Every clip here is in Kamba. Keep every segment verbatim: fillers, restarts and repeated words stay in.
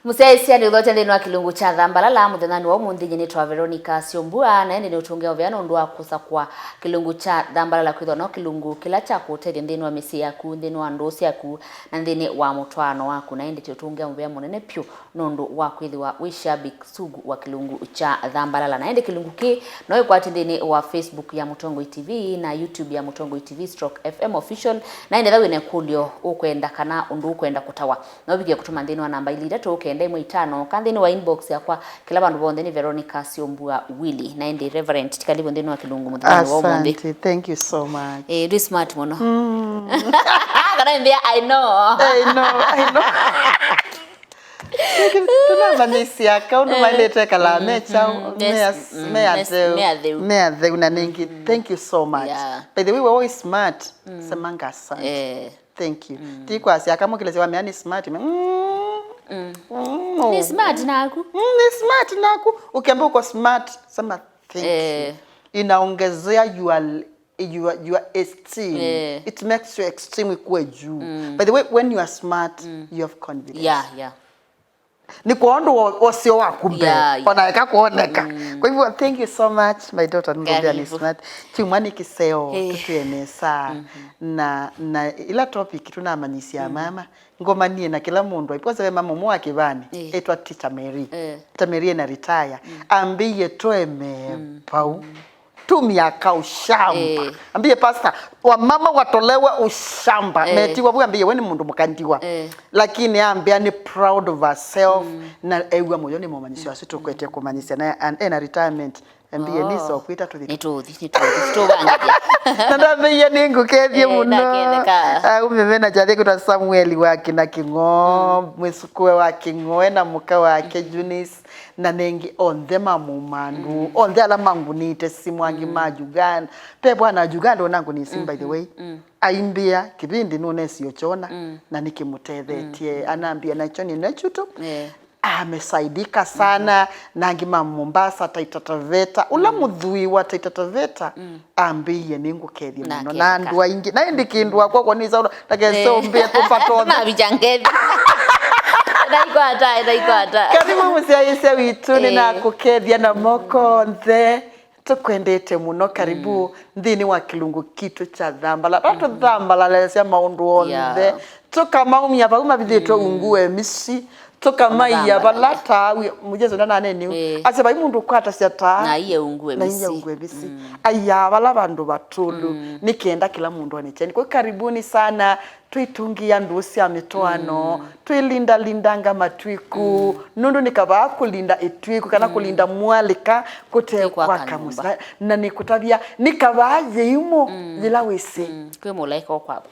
Mũsyaĩĩsya nĩ ũthokya nthĩnĩ wa kĩlungu kya Thambalala mũthenyanĩ wa ũmũnthĩ. Nyie nĩtwa Veronica Syũmbua, na ĩndĩ nĩ ũtũngĩa ũvea nũndũ wa kũsakũa kĩlungu kya Thambalala, kwĩthwa no kĩlungu kĩla kya kũũtethya nthĩnĩ wa mĩsyĩ yaku, nthĩnĩ wa ndũũ syaku, na nthĩnĩ wa mũtwaano waku. Na ĩndĩ tĩ ũtũngĩa mũvea mũnene vyũ nũndũ wa kwĩthĩwa wĩ shabik sugu wa kĩlungu kya Thambalala. Na ĩndĩ kĩlungu kĩĩ no ĩkwate nthĩnĩ wa Facebook ya Mũtongoi T V na YouTube ya Mũtongoi T V stroke F M Official. Na ĩndĩ ethĩwa wĩna ĩkũlyo ũkwenda kana ũndũ ũkwenda kũtawa, no ũvike kũtũma nthĩnĩ wa namba ilĩ itatũ kenda ĩmwe itano, kana nthĩnĩ wa inbox yakwa. Kĩla vandũ vonthe nĩ Veronica Syũmbua Willy. Na ĩndĩ Reverend, tikalivo nthĩnĩ wa kĩlungu mũthenyanĩ wa ũmũnthĩ. Asante, thank you so much. Eh, ndwĩ smart mũno. Mm. Kana mbĩa, I know. I know, I know. Tũnamanyĩsya kaũ nũmaĩlĩte kala me kyaũ, mm, me as-, mm, me atheu. Me atheu. Me atheu na nĩngĩ, mm, thank you so much. Yeah. By the way, wewe smart. Mm. Semanga asante. Eh. Thank you. Mm. Ti kwasya akamũkĩlĩsya wamea nĩ smart. Mm. Mm. Mm. Nĩ smart naku. Mm, nĩ smart naku. Ukiambia uko smart, sema thank you. Eh. Inaongezea your, your, your esteem. Eh. It makes your esteem ikuwe juu. Mm. By the way, when you are smart, mm, you have confidence. Yeah, yeah. Nĩ kwa ũndũ wa ũseo waku mbee, yeah, yeah, ona eka kuoneka. Mm. Kwa hivyo, thank you so much, my daughter, nĩngũmbĩa nĩ smart. Kyumwa nĩ kĩseo, eh, tũtwĩe nesa. Mhm. Na, na ila topic tũnamanyĩsya, mm, mama, ngomanie na kĩla mũndũ aiposa ve mama ũmwe wa kĩvani, eh, etwa Teacher Mary. Eh. Teacher Mary ena retire. Mm. Ambĩie toe me, mm, pau. Mm. Tumia kaushamba. Eh. Ambie pastor, wamama watolewe ushamba. Eh. Metiwa vu ambie we ni mũndũ mũkandiwa. Eh. Lakini ambia ni proud of herself. Mm. Na ewa moyo ni momanyisyo asu tukwete kumanyisya na an, ena retirement. Ambie, oh, ni so kwita tuthi. Ni tuthi, ni tuthi. Tubangithia. Na ndambie ni ngukethie, eh, mũno. Ndaketheka. Ah, ume mena chathi kuta Samuel wa kina King'o, mm, mwĩsukue wa King'o, ena mũka wake, mm, Eunice. Na nengĩ onthe ma mũmandu, mm, onthe ala mangunĩte simu, angĩ, mm, ma Uganda. Pe bwana Uganda onangunĩe simu, by the way. Mm. Aimbĩa kĩvĩndĩ nũnesi ũkyona, mm, na nĩkĩmũtethetye. Mm. Anambĩa nakyo nĩ nechuto. Eh. Amesaidika sana, mm, na angĩ ma Mombasa, Taita Taveta. Ũla, mm, mũthwii wa Taita Taveta, mm, ambĩie nĩngũkethie mũno. Na andũ aingĩ. Na ĩndĩ kĩndũ akwa kwa nĩ saũla, ndakese, eh, ũmbĩe tũpatothe. Mavicha ngethi. Ndaikwata, ndaikwata. Karibu mũsyaĩĩsya witũ, eh, nĩnakũkethia na moko onthe. Tũkwendete mũno, karibu, mm, nthĩnĩ wa kĩlungu kitũ kya Thambalala. Mm. Tũthambalalesya maũndũ onthe. Yeah. Tũkamaumya vau mavithĩtwe, mm, ungu wa mĩsyĩ. Tũkamaiya vala taa, wi-, Yesu ndananeni. Eh. Asya vai mũndũ ũkwatasya taa. Na aiye ungu wa mĩsyĩ. Na aiye ungu wa mĩsyĩ. Mm. Aiya vala vandũ vatũlu. Mm. Nĩ kenda kĩla mũndũ one kyeni. Kwa hiyo karibuni sana. Twĩtũngĩa ndũũ sya mĩtwaano. Mm. Twĩlindalindanga matwĩku. Mm. Nũndũ nĩ kavaa kũlinda ĩtwĩku kana, mm, kũlinda mwalĩka kũte kwaka mũsyĩ. Na, na nĩkũtavya nĩ kavaa yĩimũ, mm, yĩla wĩsĩ. Mm. Kwĩ mũlaĩka ũkwavo.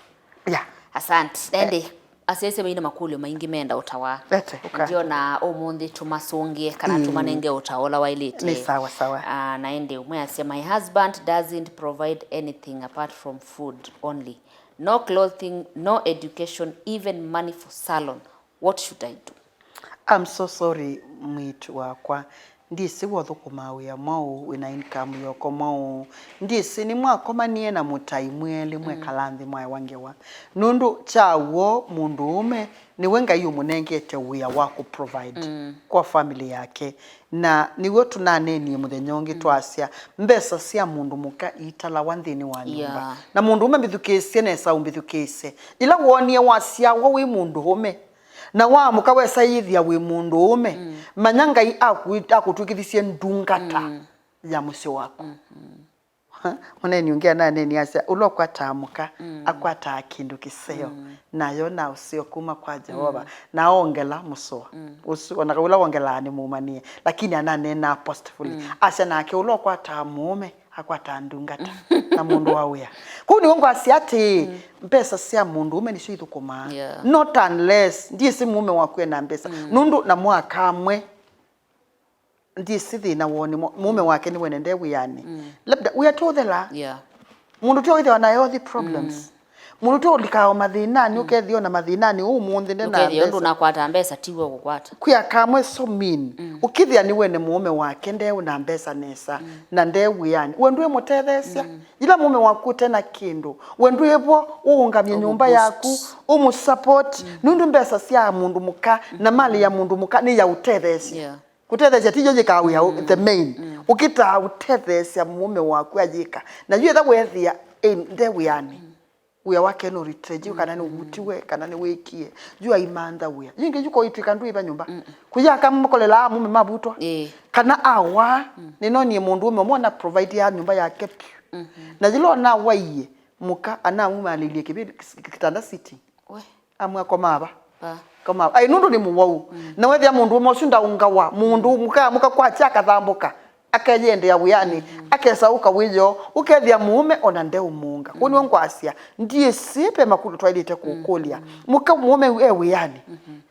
Yeah. Asante. Eh. Ĩndĩ, asyaĩĩsya maina makũlyo maingĩ menda ũtawa. Ete, ũka. Ndiona ũmũnthĩ tũmasũngĩe kana, mm, tũmanenge ũtao ũla waĩlĩte. Nĩ sawa sawa. Ah, na ĩndĩ ũmwe asya, "My husband doesn't provide anything apart from food only. No clothing, no education, even money for salon. What should I do?" I'm so sorry, mwĩĩtu wakwa. Ndyĩsĩ wũthũkũmaa wĩa mwaũ, wĩna income yoko mwaũ. Ndyĩsĩ nĩmwakomanie na mũtai mwelĩ, mm, mwekala nthĩ mwaewa ngewa. Nũndũ kya w'o mũndũũme nĩwe Ngai ũmũnengete wĩa wa kũprovide, mm, kwa family yake. Na nĩw'o tũnaneenie mũthenya ũngĩ, mm, twasya, mbesa sya mũndũ mũka iitalawa nthĩnĩ wa nyũmba. Yeah. Na mũndũũme mbĩthukĩĩsye nesa, ũmbĩthukĩĩsye. Ĩla woonie wasyawa wĩ mũndũũme, na waamũka wesa yĩthĩa wĩ mũndũũme, mm, manya Ngai akũ-, akũtw'ĩkĩthisye ndungata, mm, ya mũsyĩ waku. Mm-hmm. Mũneeni ũngĩ ananeenie asya, ũla ũkwataa mũka, mm, akwataa kĩndũ kĩseo, mm, na ayona ũseo kuma kwa Jeova, mm, na aongela mũsoa. Mm. Ũsu, o na kau ũla wongelaa nĩ mũmanĩe, lakini ananeenaa positively. Mm. Asya nake ũla ũkwataa mũũme, akwataa ndungata, na mũndũ wa wĩa. Kũu nĩw'o ngwasya atĩ, mm, mbesa sya mũndũũme nĩsyo ithũkũmaa. Yeah. Not unless, ndyĩsĩ mũũme waku ena mbesa. Mm. Nũndũ na mwaka amwe, ndyĩsĩ thĩna woo nĩ mũ-, mũũme wake nĩwene nde wĩanĩ. Mm. Labda, wĩa tũũthela. Yeah. Mũndũ tyo wĩthĩwa na health problems. Mm. Mũndũ tũlikaa o mathĩnanĩ, ũkethĩa o na mathĩnanĩ ũmũnthĩ nde na mbesa. Ũkethĩa ũndũ ũnakwata mbesa tiw'o ũkũkwata. Kwĩ aka amwe so mean. Ũkĩthĩa nĩwene mũũme wake ndeũ na mbesa nesa, na nde wĩanĩ, we ndwĩmũtetheesya. Yĩla mũũme waku ũte na kĩndũ, we ndwĩvo ũũngamye nyũmba yaku, ũmũsupport, nũndũ mbesa sya mũndũ mũka na malĩ ya mũndũ mũka nĩ ya ũtetheesya. Yeah. Kũtetheesya ti yo yĩkaa wĩa the main. Ũkĩtaa ũtetheesya mũũme waku ayĩka. Na yu etha weethĩa e nde wĩanĩ, wĩa wake nũrutĩte, yu kana nĩwutiwe, kana nĩwĩkie, yu aimantha wĩa. Yĩngĩ yu koitw'ĩka ndwĩva nyũmba. Kũyaka makolelaa amũme mavutwa. Ĩĩ. Kana awa, nĩnonie mũndũũme ũmwe na provide ya nyũmba yake piũ. Na yĩla onawaie mũka, anaumalĩlye kĩvĩ kitanda sitting. We. Amwe akoma ava. Ah. Koma ava. Ai, nũndũ nĩ mũwau. Na wethĩa mũndũũme ũsu ndaũngawa, mũndũ mũka, mũka kwakya akathambũka, akeyendea wĩanĩ, akesaũka wĩoo, ũkethĩa mũũme ona ndeũmũnga. Kwoou nĩwe ngwasya, ndiĩsĩ ve makũlyo twaĩlĩte kũkũlya. Mũka mũũme e wĩanĩ,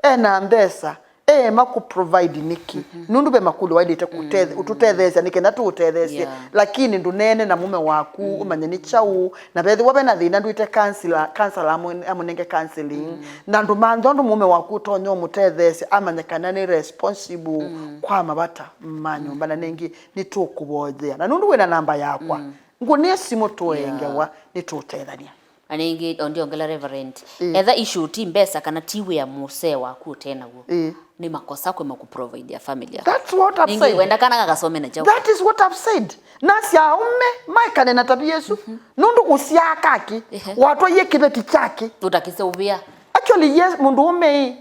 e na mbesa, e ma kũ provide nĩkĩ? Nũndũ ve makũlyo waĩlĩte kũtethe-, ũtũtetheesya nĩ kenda tũũtetheesye. Yeah. Lakini ndũneene na mũũme waku, ũmanye nĩ kyaũ, na vethĩwa ve na thĩna ndwĩte counselor, counselor amũ-, amũnenge counseling. Na ndũmanthe ũndũ mũũme waku ũtonya ũmũtetheesya amanye kana nĩ responsible kwa mavata ma nyũmba. Na nĩngĩ nĩtũkũvoyea. Na nũndũ wĩ na namba yakwa, ngũnĩe simũ tũengewa, nĩtũũtethany'a. Na nĩngĩ, o ndiongela Reverend, etha issue ti mbesa kana ti wĩa mũsee waku ũte naw'o, nĩ makosa kwĩma kũ provide ya family yako. That's what I've said. Nĩngĩ wenda kana gakasome na chao. That is what I've said. Nasya aume maekane na tabia ĩsu. Nũndũ ũsyaa kaki, watwaie kĩveti kyake. Ũtakĩse ũvĩa. Actually, yes, mũndũ ũme ĩ,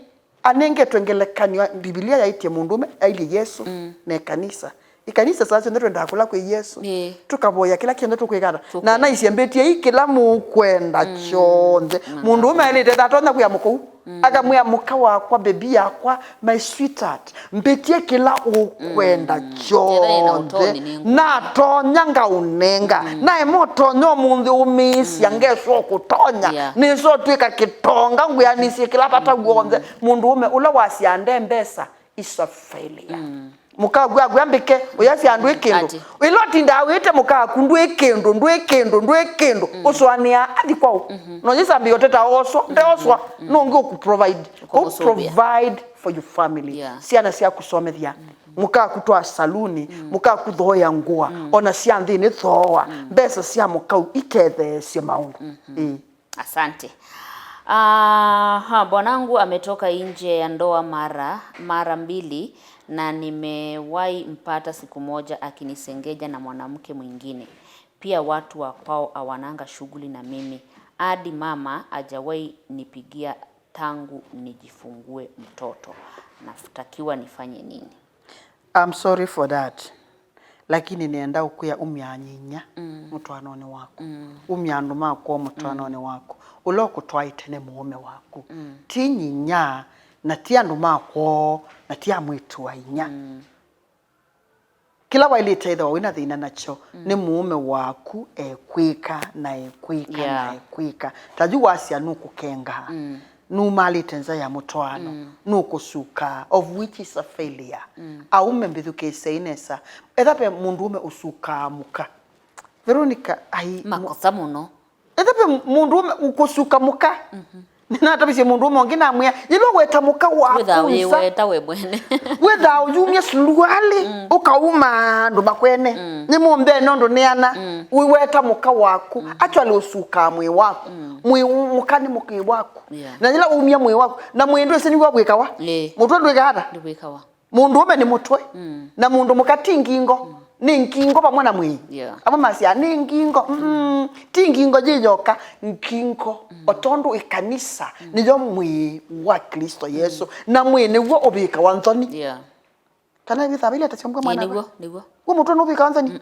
anengetwe ngelekany'o, Mbivilia yaĩtye mũndũũme ailye Yesũ na ĩkanisa. Ĩkanisa saa syonthe twendaa kũla kwĩ Yesũ. Ĩĩ. Tũkavoya kĩla kyonthe tũkwĩkata. Na anaisye, mbĩtiai kĩla mũkwenda kyonthe. Mũndũũme aĩlĩte ethatonya kwĩa mũka ũu. Akamwĩa, mũka wakwa, baby yakwa, my sweetheart, mbĩtie kĩla ũkwenda kyonthe. Natonya ngaũnenga. Naema ũtonya ũmũnthĩ ũmĩĩsya, ngeswa kũtonya. Yeah. Nĩsotw'ĩka kĩtonga, ngwĩanĩsye kĩla vata w'onthe. Mũndũũme ũla wasyaa nde mbesa is a failure. Mũkaku akwĩa mbĩke, ũyasya ndwĩ kĩndũ. Ati. Ĩla ũtindaa wĩte mũkaku, ndwĩ kĩndũ, ndwĩ kĩndũ, ndwĩ kĩndũ, ũsũanĩaa athi kwaũ? No yĩsambĩa ũteta oswa, ndeoswa, no ũngĩ ũkũ provide. Ũkũmũsũvĩa. Provide for your family. Yeah. Syana syaku somethya. Mũkaku twaa saluni, mũkaku thooea ngũa, ona sya nthĩnĩ thooa, mbesa sya mũkau itetheesye maũndũ. Ĩĩ. Asante. Aha, bwanangu ametoka nje ya ndoa mara, mara mbili, na nimewahi mpata siku moja akinisengeja na mwanamke mwingine. Pia watu wa kwao hawananga shughuli na mimi. Hadi mama hajawahi nipigia tangu nijifungue mtoto. Natakiwa nifanye nini? I'm sorry for that. Lakini nĩenda ũkwĩa, umya nyinya mũtwaanonĩ waku. Umya andũ ma kwoo mũtwaanonĩ waku. Ũla ũkũtwaĩte nĩ mũũme waku. Ti nyinya, na ti andũ ma kwoo, na ti amwĩtu wa inya. Kĩla waĩlĩte ĩthĩwa wĩna thĩna nakyo nĩ mũũme waku ekwĩka na ekwĩka na ekwĩka. Ta yu wasya nũkũkengaa. Numalĩte nza ya mũtwaano, nũkũsukaa, of which is a failure. Aume, mbĩthukĩĩsyai nesa. Etha ve mũndũũme ũsukaa mũka. Veronica, ai, makosa mũno. Etha ve mũndũũme ũkũsuka mũka. Nĩnatavisye mũndũũme ũngĩ namwĩa, yĩla weta mũka waku nza, wĩthaa ũyumya suluali, ũkauma andũ makwene. Nĩ mũmbee nondũ nĩana, wĩweta mũka waku. Actually, ũsukaa mwĩĩ waku. Mwĩĩ mũka nĩ mũkĩĩ waku. Yeah. Na yĩla waumya mwĩĩ waku, na mwĩĩ ndwĩsĩ nĩw'o wĩkawa. Ĩĩ. Mũtwe ndwĩkaa ata? Ndwĩkawa. Mũndũũme nĩ mũtwe, na mũndũ mũka ti ngingo. Nĩ ngingo vamwe na mwĩĩ. Yeah. Amwe masyaa, "Nĩ ngingo." Mm, ti ngingo yĩ yoka, ngingo. O tondũ ĩkanisa nĩyo mwĩĩ wa Klĩsto Yesũ, na mwĩĩ nĩw'o ũvĩkawa nthoni. Yeah. Kana ĩvĩthaa vaileta syombwa mwana. Nĩw'o, nĩw'o. Wĩ mũtwe nũvĩkawa nthoni?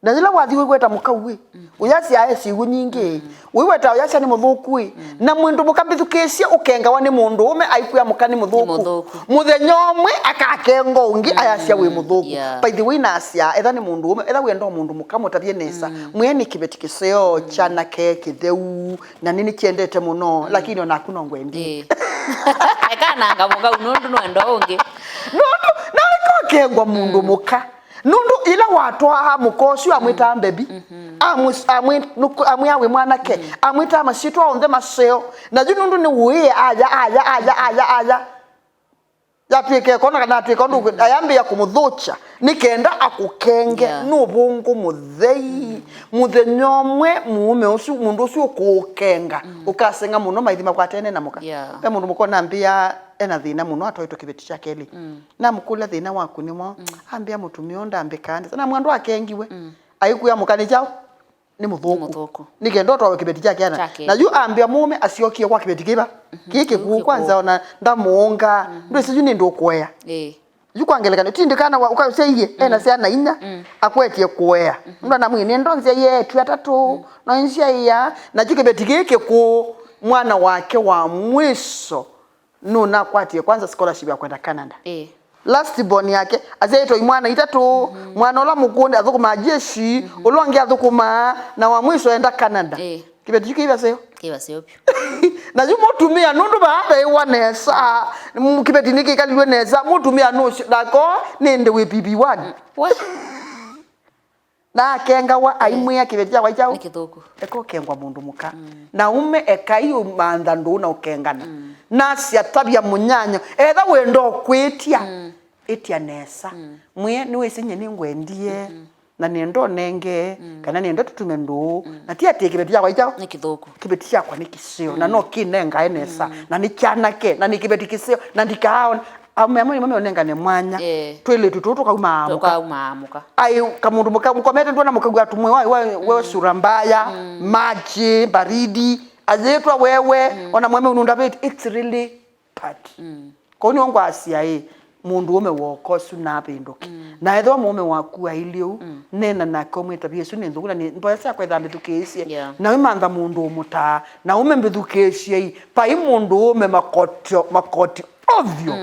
Na yĩla wathi wĩweta mũkau-ĩ, ũyasya e syĩw'ũ nyingĩ, wĩweta ũyasya nĩ mũthũku-ĩ, na mwĩndũ mũka mbĩthukĩĩsye ũkengawa nĩ mũndũũme aikwĩa mũka nĩ mũthũku. Nĩ mũthũku. Mũthenya ũmwe akakenga ũngĩ ayasya wĩ mũthũku. Yeah. By the way, nasya, etha nĩ mũndũũme, etha wĩenda o mũndũ mũka mũtavye nesa, mwĩe nĩ kĩveti kĩseo, kyanake, kĩtheu, na nĩ nĩkyendete mũno, lakini onaku no ngwendie. Ĩĩ. Ekananga mũkau nũndũ nũenda ũngĩ. Nũndũ, na ĩkokengwa mũndũ mũka. Nũndũ ĩla watwaa mũka ũsu amwĩtaa mbebi, amwĩ- amwĩ- nũkũ- amwĩa wĩ mwanake, amwĩtaa masyĩtwa onthe maseo, na yu nũndũ nĩ ũĩ aya, aya, aya, aya, aya. Yatw'ĩka ĩkona kana atw'ĩka ũndũ ũkwĩ- ayambĩĩa kũmũthũkya nĩ kenda akũkenge. Yeah. Nĩ ũvũngũ mũthei. Mũthenya ũmwe mũũme ũsu, mũndũ ũsu ũkũũkenga, ũkaseng'a mũno, maithi makwatene na mũka. Yeah. Ve mũndũ mũka ũnambĩa ena thĩna mũno, atwaĩtwe kĩveti kya kelĩ. Namũkũlya, "Thĩna waku nĩ mwaũ?" Ambĩa, "Mũtumĩa ũũ ndambĩkaa nesa." Namwĩa, "Ndwakengiwe." Aikuya mũka nĩ kyaũ? Nĩ mũthũku. Nĩ mũthũku. Nĩ kenda ũtwawe kĩveti kya kĩana. Kya kĩana. Na yu ambĩa mũũme asyokie kwa kĩveti kĩva? Kĩĩ kĩkũũ. Kwanza ona ndamũũnga. Ndwĩsĩ yu nĩ ndũkũea. Ĩĩ. Yu kwa ngelekany'o, ti ndikana wa- ũkaũsyaie, ena syana inya, akwetie kũea. Mũndũ anamwĩie, "Nĩ ndonzyaie eĩtu atatũ, no nzyaia." Na yu kĩveti kĩĩ kĩkũũ, mwana wake wa mwiso nũnakwatie kwanza scholarship ya kwenda Canada. Ĩĩ. Last born yake asyaĩtwe imwana itatũ, mwana ũla mũkũũ athũkũmaa jeshi, ũla ũngĩ athũkũmaa, na wa mwiso enda Canada. Ĩĩ. Kĩveti kyu kĩivaseo. Kĩvaseo vyũ. Na yu mũtumĩa nũndũ vaa veĩwa nesa, m- kĩveti nĩkĩkalilwe nesa, mũtumĩa nũsyo nako nĩ ndĩ wĩ P P one. We. Na akengawa, aimwĩa, "Kĩveti kyakwa kyaũ? Nĩ kĩthũku." Eka ũkengwa mũndũ mũka. Na ũme ekai ũmantha ndũũ na ũkengana. Nasya, tavya mũnyanyo. Etha wenda ũkwĩtya, ĩtya nesa. Mwĩe, "Nĩwĩsĩ nyie nĩngwendie, na nĩenda ũnenge, kana nĩenda tũtume ndũũ." Na ti atĩ kĩveti kyakwa kyaũ? Nĩ kĩthũku. Kĩveti kyakwa nĩ kĩseo, na no kĩnengae nesa, na nĩ kyanake, na nĩ kĩveti kĩseo, na ndikaaona. Aũme amwe nĩmo meũnengane mwanya. Eh. Twĩlĩtu tũũ tũkaumaa mũka. Tũkaumaa mũka. Ai, kamũndũ mũka- mũkomete ndwona mũkauga atumwe wa, wa, wa sura mbaya, maji, baridi, azĩtwa wewe, ona mweme unundavĩte, it's really bad. Kwoou nĩw'o ngwasya ĩ, mũndũũme woka ũsu navĩndũke. Na ethĩwa mũũme waku ailyĩ ũu, neena nake ũmwĩtavye, "Ĩsu nĩ nthũku na nĩ mboya syakwa ĩthambĩthukĩĩsye." Yeah. Na wĩmantha mũndũ ũmũtaa, na ũme mbĩthukĩĩsyei, vai mũndũũme makotyo, makoti ovyo,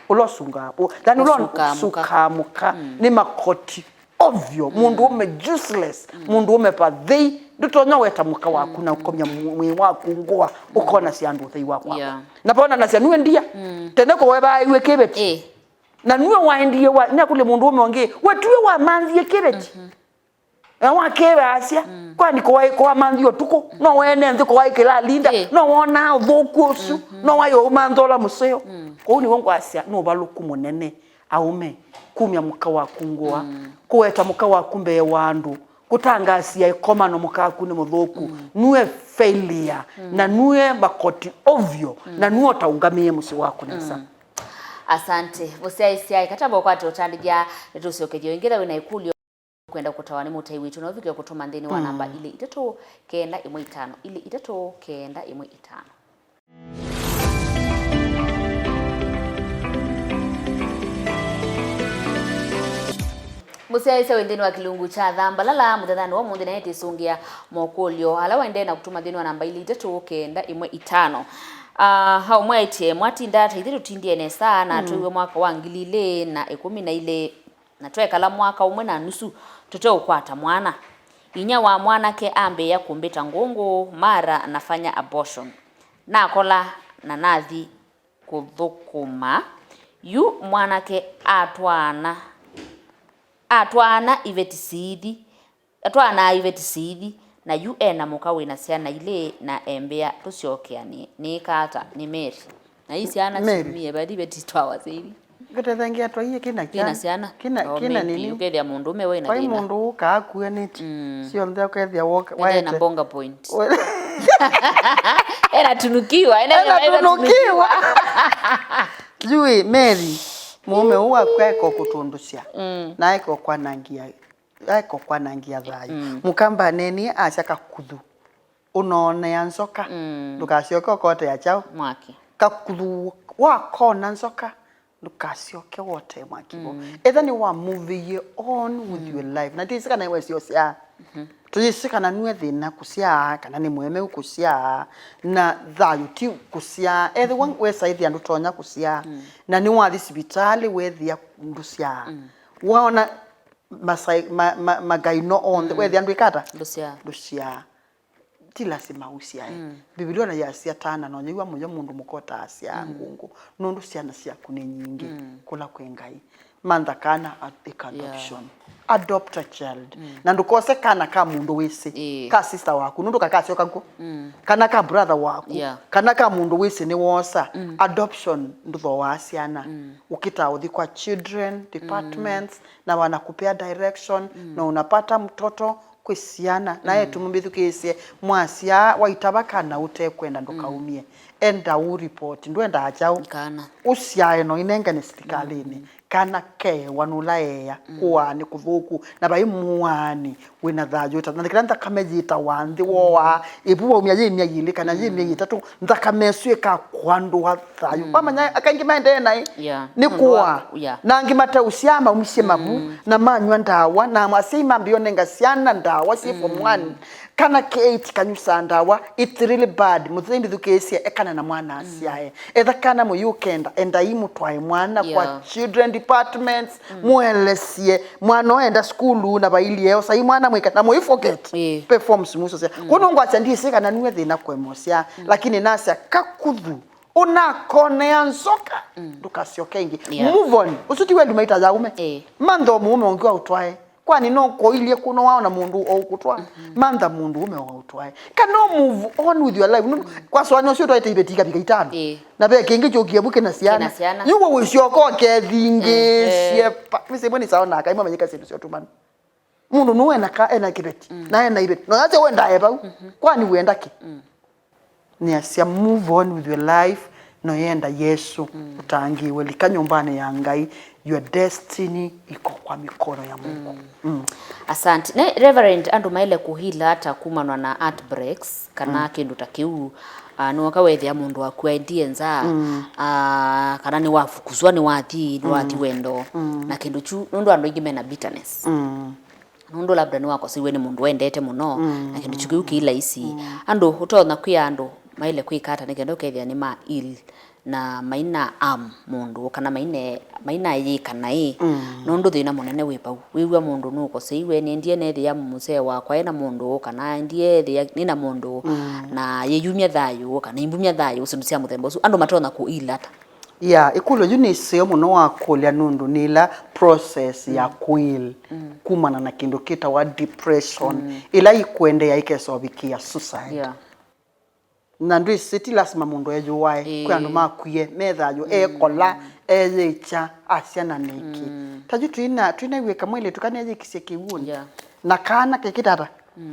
ũla ũsungaa, ũ- yani ũla ũsukaa mũka. Ũsukaa mũka. Nĩ makoti ovyo, mũndũũme useless, mũndũũme vathei, ndũtonya weta mũka waku na ũkomya mw- mwĩĩ waku ngũa, ũkonasya andũ ũthei wa kwakwa. Yeah. Na vonanasya nue ndia, tene kũwevaaiwe kĩveti. Eh. Na nue waendie wa, nakũlye mũndũũme ũngĩ, "We tiwe wamanthie kĩveti?" Na wakĩwe asya, "Kwani kũwaĩ kũwamanthie ũtukũ? No wene nthĩ kũwaĩ kĩlalinda? Eh. No wonaa ũthũku ũsu? No waĩ ũmantha ũla mũseo?" Kwoou nĩw'o ngwasya nĩ ũvalũku mũnene, aũme, kumya mũka waku ngũa, kũweta mũka waku mbee wa andũ, kũtangasia ĩkomano mũka waku nĩ mũthũku, nue failure, na nue makoti ovyo, na nue ũtaũngamĩe mũsyĩ waku nesa. Asante. Mũsyaĩĩsya, katamba ũkwate ũtandĩthya, nĩtũsyokethya ĩngĩ. Ĩla wĩ na ĩkũlyo, kwenda kũtawa nĩ mũtai witũ, no ũvike kũtũma nthĩnĩ wa namba ilĩ itatũ kenda ĩmwe itano, ilĩ itatũ kenda ĩmwe itano. Mũsyaĩĩsya wĩ nthĩnĩ wa kĩlungu kya Thambalala mũthenyanĩ wa ũmũnthĩ, naye tĩsũngĩa mokũlyo ala waendee na kũtũma nthĩnĩ wa namba ilĩ itatũ kenda ĩmwe itano. Ah, aũmwe aĩtye, mwatinda ta ithyĩ tũtindie nesa, na twĩw'e mwaka wa ngili ilĩ na ĩkũmi na ilĩ, na twekala mwaka ũmwe na nusu tũteũkwata mwana. Inyia wa mwanake ambĩĩa kũmbĩta ngũngũ, mara nafanya abortion. Nakola na nathi kũthũkũma. Yu mwanake atwaana, atwaana iveti siithi, atwaanaa iveti siithi, na yu e na mũka wĩ na syana ilĩ, na embĩa tũsyokeanĩe. Nĩĩka ata? Nĩ Mary. Na ii syana Mary. Siumie vathi, iveti twawa syaili. Ngũtethengia twaie kĩna kĩna syana. Kĩna, oh, kĩna maybe nini? Ũkethĩa mũndũũme wĩ na thĩna. Mũndũ ũkaa akuanĩtye. Mm. Syonthe ũkethĩa woka. Ende na waete. Bonga point. We- Ena tunukiwa, ena, ena tunukiwa. Yui, Mary, mũũme ũũ waku aeka kũtũndũsya. Mm. Na aeka kwanangia, aeka kwanangia thayũ. Mm. Mũkamba nenie asya kakuthu. Ũnoonea nzoka, mm, ndũkasyoke ũkotea kyaũ? Mwaki. Kakuthu wakona nzoka, ndũkasyoke wotee mwaki vo. Mm. Etha nĩwamuvĩie on with your life. Na tĩsĩ kana we syo syaa. Mhm. Tũyĩsĩ kana nue thĩna kũsyaa, kana nĩ mũemeu kũsyaa, na thayũ ti kũsyaa. Ethĩwa, mhm, wesaĩthĩa ndũtonya kũsyaa, mm, na nĩwathi sivitalĩ weethĩa ndũsyaa. Mm. Waona masai-, ma-, ma-, magaino onthe, mm, weethĩa ndwĩka ata? Ndũsyaa. Ndũsyaa. Ti lasima ũsyae. Mm. Mbivilia ona yasya tana, na ũnyĩw'a mũyo mũndũ mũka ũtaasyaa, mm, ngũngũ, nũndũ syana syaku nĩ nyingĩ, mm, kũla kwĩ Ngai. Mantha kana a-, ĩka, yeah, adoption. Adopt a child. Na ndũkose kana ka mũndũ wĩsĩ, ĩĩ, ka sister waku, nũndũ kakasyoka kw'o. Kana ka brother waku, yeah, kana ka mũndũ wĩsĩ nĩwosa. Adoption ndũthooaa syana. Ũkĩtaa ũthi kwa children departments, na wanakupea direction, na unapata mtoto kwĩ syana. Na etu mũmbĩthukĩĩsye, mwasyaa waitava kana ũtekwenda, ndũkaumie. Enda ũ report, ndwendaa kyaũ? Kana ũsyae no inengane silikalĩnĩ. Kana keewa nũla eea, kũaa nĩ kũthũku, na vai mũaani wĩna thayũ. Ta na kĩla nthakame yĩtawa nthĩ, woaa ĩvu waumya yĩ myei ĩlĩ kana yĩ myei ĩtatũ, nthakame ĩsu ĩkakũandũa thayũ. Wamanya, aka aingĩ maendee naĩ, yeah, nĩ kũaa. Yeah. Na angĩ mateũsyaa maumisye mavu, na manywa ndawa, na asyai mambĩĩa ũnenga syana ndawa syĩ form one. Kana ke eight kanyusaa ndawa, it's really bad. Mũthei mbĩthukĩĩsye, ekana na mwana asyae. Etha kana mũyũkenda, endai mũtwae mwana kwa, yeah, children departments, mũelesye mwana oenda sukulu na vailyĩ eo, sai mwana mwĩka na mũi forget. Ĩĩ. Performs muso sya. Kwoou nũngwasya ndisĩ kana nue thĩna kũemosya, lakini nasya kakuthu ũnakonea nzoka, ndũkasyoke ĩngĩ. Yeah. Move on. Ũsu ti wendi maita ya ume. Ĩĩ. Mantha o mũũme ũngĩ wa ũtwae. Kwani no koilyĩ kũno waona mũndũ o ũkũtwaa? Mantha mũndũ ũme wa ũtwae. Kana move on with your life. Nũndũ kwasũanĩa ũsu ũtwaĩte iveti ikavika itano. Ĩĩ. Na ve kĩngĩ kyũkie vu kĩna syana. Kĩna syana. Yu wĩsyoka ũkethingĩĩsye. Ehe. Mĩsĩ ĩmwe nĩsaonaa kaimwe manyĩka syĩndũ sya ũtumanu. Mũndũ nũũ ena ka, ena kĩveti, na ena iveti. Na ũyasya wendae vau. Kwani wenda kĩ? Nĩasya, move on with your life, na ũyenda Yesũ ũtangĩĩwe. Lika nyũmbanĩ ya Ngai, your destiny iko kwa mikono ya Mungu. Asante. Ne, Reverend, andũ maĩle kũhila ata kumanwa na heartbreaks, kana kĩndũ ta kĩu? Ah, nĩwoka wethĩa mũndũ waku aendie nza, ah, kana nĩwafukuswa, nĩwathi, nĩwathi wendo, na kĩndũ kyu, nũndũ andũ aingĩ mena bitterness. Nũndũ labda nĩwakoseiwe nĩ mũndũ wendete mũno, na kĩndũ kyu kĩu kĩ laisi. Andũ, ũtonya kwĩa andũ maĩle kwĩka ata nĩ kenda ũkethĩa nĩ ma heal na maina harm mũndũ, kana maine-, mainayĩka naĩ? Nũndũ thĩna mũnene wĩ vau. Wĩw'a mũndũ nũkoseiwe, nĩendie neethĩa mũsee wakwa ena mũndũ, kana endie ethĩa nĩna mũndũ, na yĩyumya thayũ, kana imbumya thayũ, syĩndũ sya mũthemba ũsu. Andũ matonya kũ heal ata? Yeah, ĩkũlyo yu nĩ ĩseo mũno wakũlya, nũndũ nĩ ĩla process ya kũ heal kumana na kĩndũ kĩtawa depression, ĩla ĩkũendeea ĩkesa ũvikĩa suicide. Yeah. Na ndwĩsĩ ti lasima mũndũ eyũae. Ĩĩ. Kwĩ andũ makwie me thayũ, ekola, eyĩkya, asya na nĩkĩ. Ta yu twĩna, twĩnaiw'ĩka mwĩlĩtu kana eyĩkisye kĩw'ũnĩ. Yeah. Na kana kekĩtata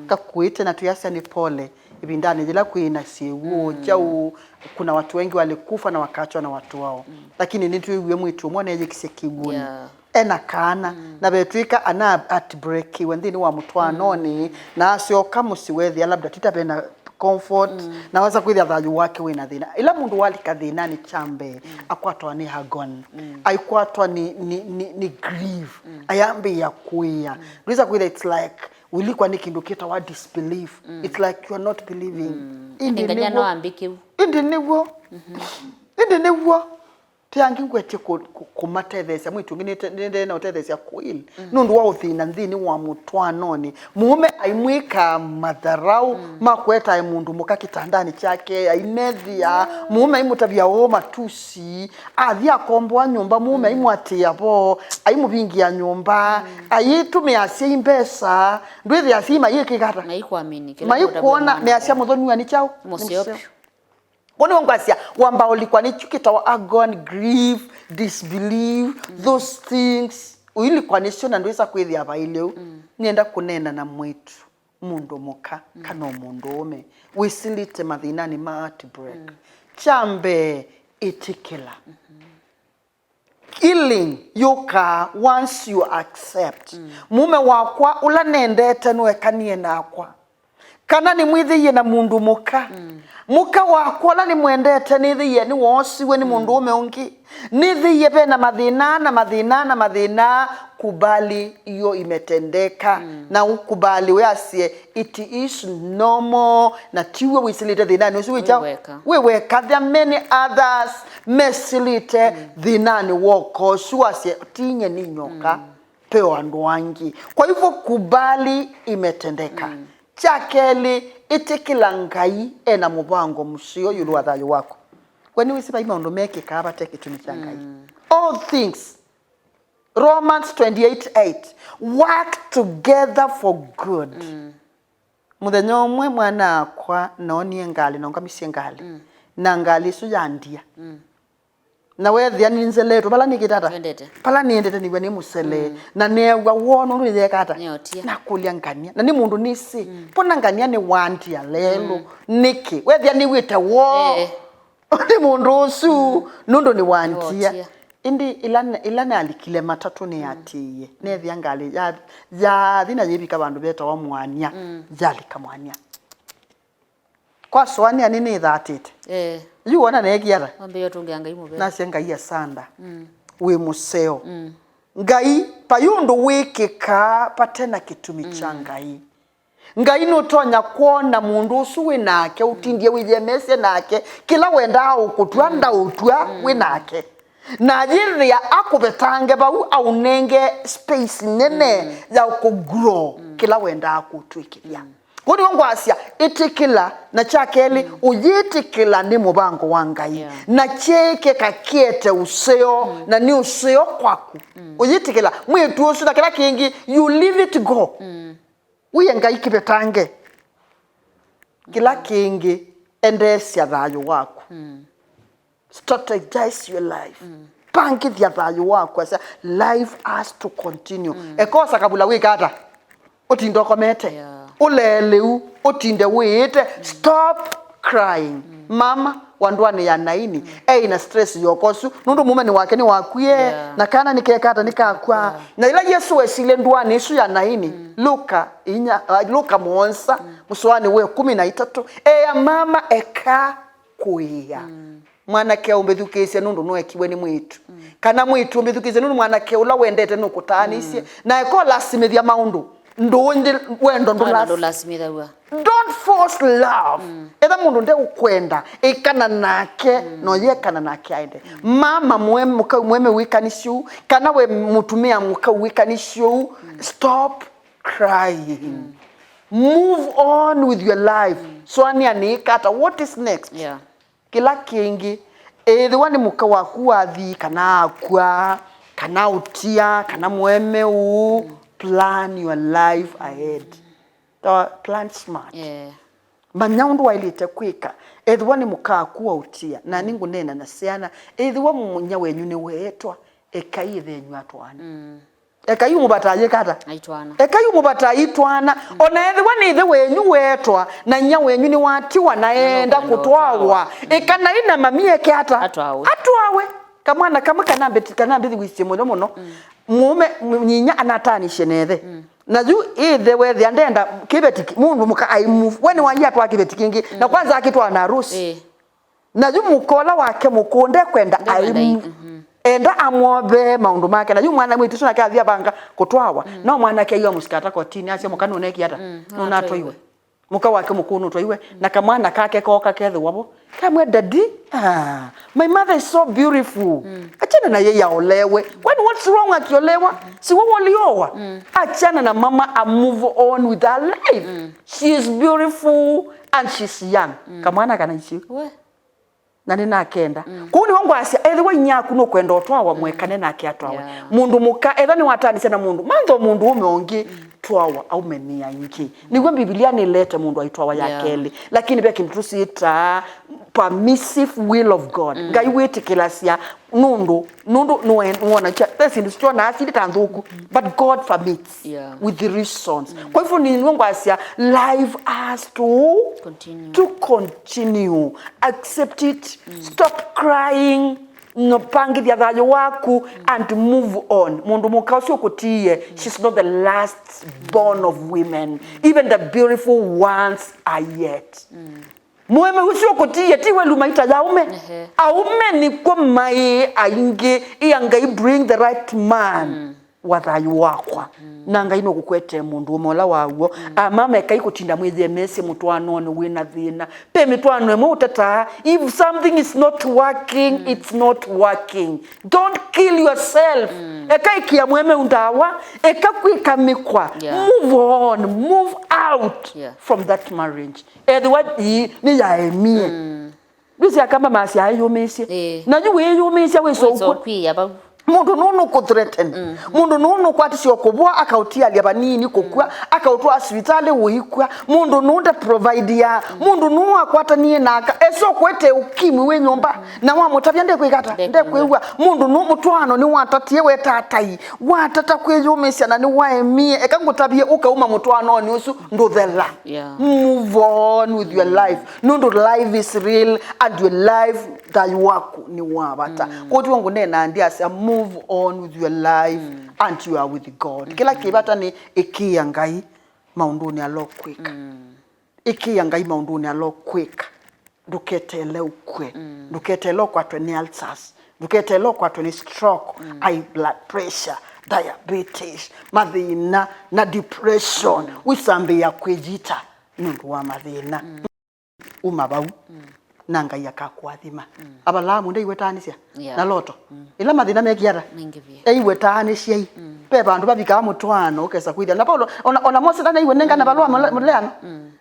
kakuĩte, na twĩasya nĩ pole ĩvindanĩ yĩla kwĩ na syĩw'ũ kyaũ, kuna watu wengi walikufa na wakaachwa na watu wao. Lakini nĩtwĩw'ie mwĩĩtu ũmwe neyĩkisye kĩw'ũnĩ. Yeah. Ena kaana, na vetw'ĩka ana heartbreakiwe nthĩnĩ wa mũtwaanonĩ, na asyoka mũsyĩ wethĩa labda tita vena comfort, na wasa kwĩthĩa thayũ wake wĩna thĩna. Ĩla mũndũ walika thĩnanĩ kya mbee, akwatwa nĩ agony, aikwatwa nĩ, nĩ, nĩ, nĩ grief, ayambĩĩa kũĩa. Ndwĩsa kwĩthĩa it's like ũilikwa nĩ kĩndũ kĩtawa disbelief. It's like you are not believing. Ĩndĩ nĩw'o. Ĩndĩ nĩw'o. Ĩndĩ nĩw'o. Ti angĩ ngwetye kũ-, kũ-, kũmatetheesya, mwĩĩtu ũngĩ nĩte-, nĩendee na ũtetheesya kũ heal. Nũndũ wa ũthĩna nthĩnĩ wa mũtwaanonĩ. Mũũme aimwĩkaa matharaũ, makwetae mũndũ mũka kĩtandanĩ kyake, aimethĩa. Mũũme aimũtavya ũũ matusi, athi akomboa nyũmba, mũũme aimũatĩĩa vo, aimũvingĩa nyũmba, aitũmĩa asyai mbesa, ndwĩthĩa asyai mayĩkĩka ata? Maikwamini, kĩla maikwona, measya mũthoni wa nĩ kyaũ? Mũseo. Nĩ mũseo. Kwoou nĩw'o ngwasya, wamba ũlikwa nĩ kyu kĩtawa agony, grief, disbelief, those things. Ũilikwa nĩsyo na ndwĩsa kwĩthĩa vailye ũu. Nĩenda kũneena na mwĩĩtu, mũndũ mũka, kana o mũndũũme wĩsĩlĩte mathĩnanĩ ma heartbreak. Kya mbee, ĩtĩkĩla. Healing yũkaa once you accept. Mũũme wakwa ũla nendete nũekanie nakwa. Kana nĩmwĩthĩie na mũndũ mũka. Mũka wakwa ũla nĩmwendete nĩthĩie nĩwoosiwe nĩ mũndũũme ũngĩ. Nĩthĩie ve na mathĩna, na mathĩna, na mathĩna. Kubali hiyo imetendeka. Na ukubali, wĩasye, it is normal, na tiwe wĩsĩlĩte thĩnanĩ ũsu wĩ kyaũ? Wĩ weka. Wĩ weka. There are many others mesĩlĩte thĩnanĩ w'oka ũsu, wasye, tinye ni nyoka, peo andũ angĩ. Kwa hivyo, kubali imetendeka. Kya kelĩ, ĩtĩkĩla Ngai ena mũvango mũseo ĩũlũ wa thayũ waku. We nĩwĩsĩ vai maũndũ mekĩkaa vate kĩtumi kya Ngai. All things Romans twenty-eight eight, work together for good. Mũthenya ũmwe mwana-akwa noonie ngalĩ na ũngamisye ngalĩ, na ngalĩ ĩsu yandia. Na weethĩa nĩnzeletwe vala nĩkĩte ata? Twendete. Vala nĩendete nĩw'a nĩ mũsele. Na neew'a woo nũndũ nĩyeeka ata? Nĩyotia. Nakũlya ngania. Na nĩ mũndũ nĩsĩ. Mbona ngania nĩwandia lelũ? Nĩkĩ? Weethĩa nĩw'ĩte woo. Eh. Nĩ mũndũ ũsu, nũndũ nĩwandia. Nĩwotia. Ĩndĩ ĩla, ĩla nalikile matatũ nĩyatĩĩe, neethĩa ngalĩ ya, yathi na yĩvika vandũ vetawa Mwania, yalika Mwania. Kwasũanĩa nĩnĩthatĩte. Eh. Yu wona neekie ata? Wambĩĩa ũtũngĩa Ngai mũvea. Nasya, Ngai asanda. Wĩ mũseo. Ngai, vai ũndũ wĩkĩkaa vate na kĩtumi kya Ngai. Ngai nũtonya kwona mũndũ ũsu wĩ nake, ũtindie wĩyemesye nake, kĩla wendaa ũkũtw'a, ndaũtw'a wĩ nake. Na yĩthĩa akũvetange vau, aũnenge space nene ya kũgrow kĩla wendaa kũtw'ĩkĩthya. Kwoou nĩw'o ngwasya, ĩtĩkĩla, na kya kelĩ, ũyĩtĩkĩla nĩ mũvango wa Ngai. Yeah. Na kyĩkĩka kĩete ũseo, na nĩ ũseo kwaku. Ũyĩtĩkĩla mwĩĩtu ũsu, na kĩla kĩngĩ, you leave it go. Wĩe Ngai kĩvetange. Kĩla kĩngĩ, endeesya thayũ waku. Strategize your life. Pangĩthya thayũ waku, asya, life has to continue. Ekosa kavula wĩka ata? Ũtinde ũkomete. Yeah. Ũlee lĩu, ũtinde wĩĩte. Stop crying. Mama wa ndũanĩ ya Naini, eĩ na stress yoka ũsu, nũndũ mũmeni wake nĩwakwie, yeah, na kana nĩkeka ata? Nĩkakwa. Yeah. Na ĩla Yesũ wesile ndũanĩ ĩsu ya Naini, Luka inya, uh, Luka mũonza, mũsoanĩ wa ĩkũmi na itatũ, ea mama eka kũĩa. Mwanake ũmbĩthukĩĩsye nũndũ nũekiwe nĩ mwĩĩtu. Kana mwĩĩtu ũmbĩthukĩĩsye nũndũ mwanake ũla wendete nũkũtaanĩisye. Na eka ũlasimĩthya maũndũ. Ndũnjĩ wendo ndũlas-, ndũlasimĩthaw'a. Don't force love. Etha mũndũ ndeũkwenda, ĩkana nake, na ũyekana nake aende. Mama mwe-, mũkau mweme wĩkanisye ũu, kana we mũtumĩa mũkau wĩkanisye ũu, stop crying. Move on with your life. Sũanĩa nĩĩka ata? What is next? Yeah. Kĩla kĩngĩ, ĩthĩwa nĩ mũka waku wathi, kana akw'a, kana ũtia, kana mũeme ũũ, plan your life ahead. Ta plan smart. Yeah. Manya ũndũ waĩlĩte kwĩka. Ethĩwa nĩ mũka waku waũtia, na nĩngũneena na syana, ethĩwa mũnya wenyu nĩweetwa, ekai ĩthenyu atwaane. Ekai ũmũvata ayĩka ata? Aitwaana. Ekai ũmũvata aitwaana. Ona ethĩwa nĩ ĩthe wenyu weetwa, na inyia wenyu nĩwatiwa, na eenda kũtwawa. Ĩkanai na mami eke ata? Atwawe. Atwawe. Kamwana kamwe kanambĩti-, kanambĩthi wĩsĩ mũno mũno. Mũũme, m-, nyinya anatanisye na ĩthe. Na yu ĩthe wethĩa ndenda kĩveti ki-, mũndũ mũka ai move. We nĩwaie atwaa kĩveti kĩngĩ. Na kwanza akĩtwaa na harusi. Ĩĩ. Na yu mũka ũla wake mũkũũ ndekwenda aimu. Enda amwovee maũndũ make. Na yu mwana mwĩĩtu ũsu nake athi avanga kũtwawa. No mwanake aiwa mũsikata kotini, asya mũka nũnekie ata? Nũnatwaiwe. Mũka wake mũkũũ nũtwaiwe. Na kamwana kake kooka kethĩwa vo. Kamwe, "Daddy, ah, my mother is so beautiful." Achana na yeye aolewe. Kwani what's wrong akiolewa? Si wewe ulioa? Achana na mama, a move on with her life. She is beautiful and she's young. Kamwana kana icio. We. Na nĩnakenda. Kũu nĩho ngwasya, ethĩwa inyia aku nũkwenda ũtwawa, mwekane nake atwawe. Yeah. Mũndũ mũka, ethĩwa nĩwataanĩsya na mũndũ, mantha o mũndũ ũme ũngĩ, twawa aume nĩ aingĩ. Nĩw'o Mbivilia nĩlete mũndũ aitwawa ya kelĩ. Lakini ve kĩndũ tũsyĩtaa permissive will of God. Ngai wĩtĩkĩlasya nũndũ, nũndũ nĩwe-, nĩwona kya, ve syĩndũ syonaa syĩndĩ ta nthũku, but God permits. Yeah. With the reasons. Kwa hivyo nĩw'o ngwasya, life has to continue. To continue. Accept it. Stop crying. No, pangĩthya thayũ waku and move on. Mũndũ mũka ũsu ũkũtiie, she's not the last born of women. Even the beautiful ones are yet. Mũeme ũsu ũkũtiie, ti we luma ita ya aume. Ehe. Aume nĩkw'o maĩ aingĩ, ia Ngai bring the right man wa thayũ wakwa. Na Ngai nũkũkwetee mũndũ ũme ũla wa w'o. Amama, ekai kũtinda mwĩyemesye mũtwaanonĩ wĩ na thĩna. Ve mĩtwaano ĩmwe ũtetaa, if something is not working, it's not working. Don't kill yourself. Eka ĩkĩa mũemeu ndawa, eka kwĩka mĩkwa. Yeah. Move on, move out from that marriage. Ethĩwa ii nĩyaemie. Ndwĩsĩ Akamba masya aĩyũmĩĩsye. Ĩĩ. Na yu wĩyũmĩĩsya wĩsa ũkw'ĩĩa vau. Mũndũ nũũ nũkũthreaten. Mũndũ nũũ nũkwatisya kũvũa, akaũtialya vanini kũkw'a, akaũtwaa sivitalĩ ũikw'a. Mũndũ nũũ ndaprovidia. Mũndũ nũũ akwatanie naka. Esa ũkwete ũkimwi wĩ nyũmba. Na wamũtavya ndekwĩka ata? Ndekwĩw'a. Mũndũ nũũ mũtwaano nĩwatatie, wetatai. Watata kwĩyũmĩsya na nĩwaemie. Eka ngũtavye ũkauma mũtwaanonĩ ũsu ndũthela. Yeah. Move on with your life. Nũndũ life is real and your life, thayũ waku nĩ wa vata. Kwoou ngũneena ndyasya, move on with your life and you are with God. Kĩla kĩ vata nĩ ĩkĩĩa Ngai maũndũnĩ ala ũkwĩka. Ĩkĩĩa Ngai maũndũnĩ ala ũkwĩka. Ndũketeele ũkw'e. Ndũketeele ũkwatwe nĩ ulcers. Ndũketeele ũkwatwe nĩ stroke, high blood pressure, diabetes, mathĩna na depression. Wĩsambĩĩa kwĩyita nũndũ wa mathĩna. Uma vau, na Ngai akakũathima. Avalaamu ndaiwetaanĩsya na Loto. Ĩla mathĩna mekie ata? Mengĩvie. Eiwetaanĩsyai. Ve vandũ vavikaa mũtwaano ũkesa kwĩthĩa. Na Paulo, ona, ona Mose ndanaiwe nengana valũa mũle-, mũleano.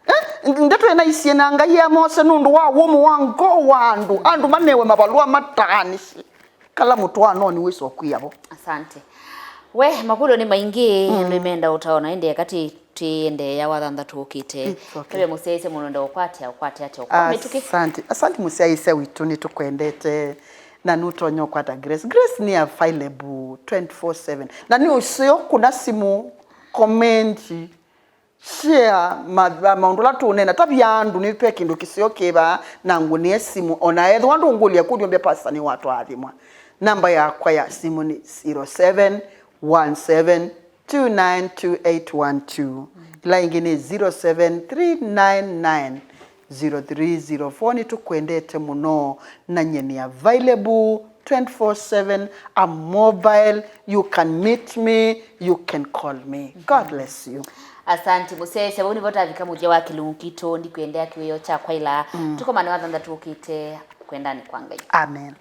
Eh? Ndeto ĩnaisye na Ngai ya Mose nũndũ wa wũmũ wa ngoo wa andũ. Andũ manewe mavalũa mataanĩsye. Kala mũtwaanonĩ wĩsa ũkwĩa vo. Asante. We, makũlyo nĩ maingĩ, andũ menda ũtaona, ĩndĩ eka tĩ-, tĩendeea wathanthatũ ũkĩte. It's okay. Keve mũsyaĩĩsya mũndũ enda ũkwatya, ũkwate atya, ũkwa mĩtũkĩ. Asante. Asante mũsyaĩĩsya witũ, nĩtũkwendete. Na nũtonya ũkwata Grace. Grace nĩ available twenty-four seven. Na nĩ ũseo kũna simũ, komenti, share ma-, ma-, maũndũ ala tũũneena. Tavya andũ nĩ ve kĩndũ kĩseo kĩ vaa, na ngũnĩe simũ. O na ethĩwa ndũngũlya kũlyo mbya, pastor nĩwatwaathimwa. Namba yakwa ya simũ nĩ zero seven one seven two nine two eight one two. Ĩla ĩngĩ nĩ zero seven three nine nine zero three zero four. Nĩtũkwendete mũno, na nyie nĩ available twenty-four seven. I'm mobile. You can meet me, you can call me. God bless you. Asante mũsyaĩĩsya, vau nĩvo tavika mũthya wa kĩlungu kitũ, ndikwendea kĩwĩoo kya kwaĩla. Tũkomane wathanthatũ ũkĩte, kwendani kwa Ngai. Amen.